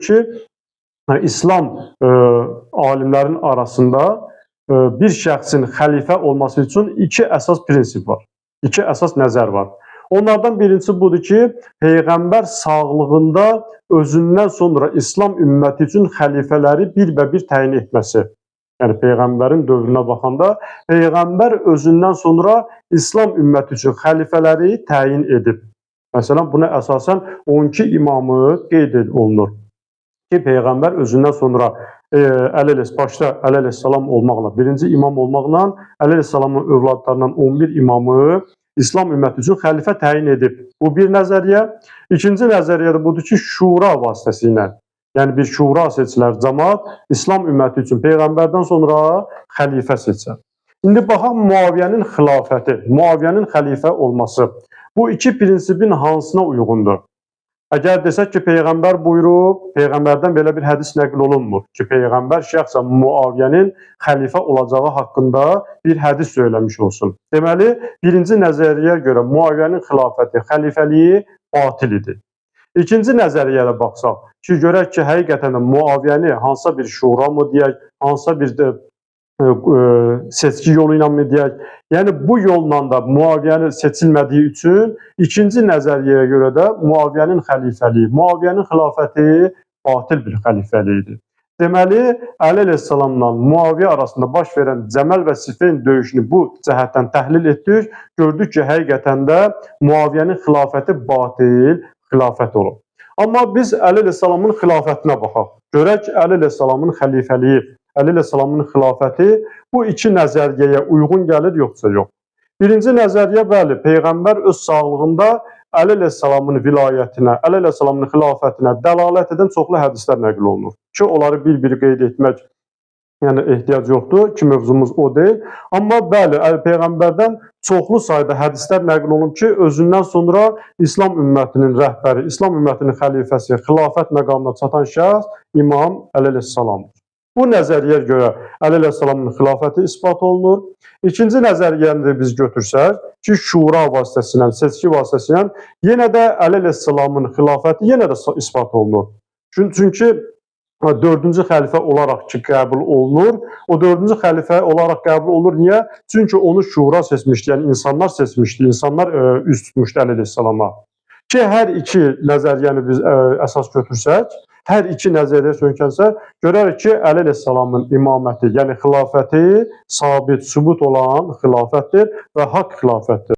Ki, İslam alimlərin arasında bir şəxsin xəlifə olması üçün iki əsas prinsip var. İki əsas nəzər var. Onlardan birincisi budur ki, Peyğəmbər sağlığında özündən sonra İslam ümməti üçün xəlifələri bir-bə-bir təyin etməsi. Yəni Peyğəmbərin dövrünə baxanda Peyğəmbər özündən sonra İslam ümməti üçün xəlifələri təyin edib. Məsələn, buna əsasən 12 imamı qeyd olunur ki, Peyğəmbər özündən sonra Əli başda Əli əleyhissalam olmaqla, birinci imam olmaqla Əli əleyhissalamın övladlarından 11 imamı İslam ümməti üçün xəlifə təyin edib. Bu bir nəzəriyyə. İkinci nəzəriyyə də budur ki, şura vasitəsilə, yəni bir şura seçilər cəmaat İslam ümməti üçün Peyğəmbərdən sonra xəlifə seçər. İndi baxaq Muaviyyənin xilafəti, Muaviyyənin xəlifə olması. Bu iki prinsipin hansına uyğundur? Əgər desək ki, Peyğəmbər buyurub, Peyğəmbərdən belə bir hədis nəql olunmur ki, Peyğəmbər şəxsən Muaviyyənin xəlifə olacağı haqqında bir hədis söyləmiş olsun. Deməli, birinci nəzəriyyəyə görə Muaviyyənin xilafəti, xəlifəliyi batil idi. İkinci nəzəriyyəyə baxsaq ki, görək ki, həqiqətən də Muaviyyəni hansısa bir şura mı deyək, hansısa bir də seçki yolu ilə mi deyək? Yəni bu yolla da Muaviyyənin seçilmədiyi üçün ikinci nəzəriyyəyə görə də Muaviyyənin xəlifəliyi, Muaviyyənin xilafəti batil bir xəlifəlik idi. Deməli, Əli əleyhissalamla Muaviyyə arasında baş verən Cəməl və Siffin döyüşünü bu cəhətdən təhlil etdik. Gördük ki, həqiqətən də Muaviyyənin xilafəti batil xilafət olub. Amma biz Əli əleyhissalamın xilafətinə baxaq. Görək Əli əleyhissalamın xəlifəliyi, Əli əleyhissalamın xilafəti bu iki nəzəriyyəyə uyğun gəlir yoxsa yox? Birinci nəzəriyyə bəli, Peyğəmbər öz sağlığında Əli əleyhissalamın vilayətinə, Əli əleyhissalamın xilafətinə dəlalət edən çoxlu hədislər nəql olunur. Ki, onları bir-bir qeyd etmək yəni ehtiyac yoxdur ki, mövzumuz o deyil. Amma bəli, Peyğəmbərdən çoxlu sayda hədislər nəql olunub ki, özündən sonra İslam ümmətinin rəhbəri, İslam ümmətinin xəlifəsi, xilafət məqamına çatan şəxs İmam Əli əleyhissalamdır. Bu nəzəriyyəyə görə Əli əleyhissalamın xilafəti isbat olunur. İkinci nəzəriyyəni də biz götürsək ki, şura vasitəsilə, seçki vasitəsilə yenə də Əli əleyhissalamın xilafəti yenə də isbat olunur. Çünki dördüncü xəlifə olaraq ki, qəbul olunur. O dördüncü xəlifə olaraq qəbul olunur. Niyə? Çünki onu şura seçmişdi, yəni insanlar seçmişdi, insanlar üz tutmuşdu Əli əleyhissalama. Ki, hər iki nəzəriyyəni biz əsas götürsək, hər iki nəzəriyyə söykənsək, görərik ki, Əli əleyhissalamın imaməti, yəni xilafəti sabit, sübut olan xilafətdir və haqq xilafətdir.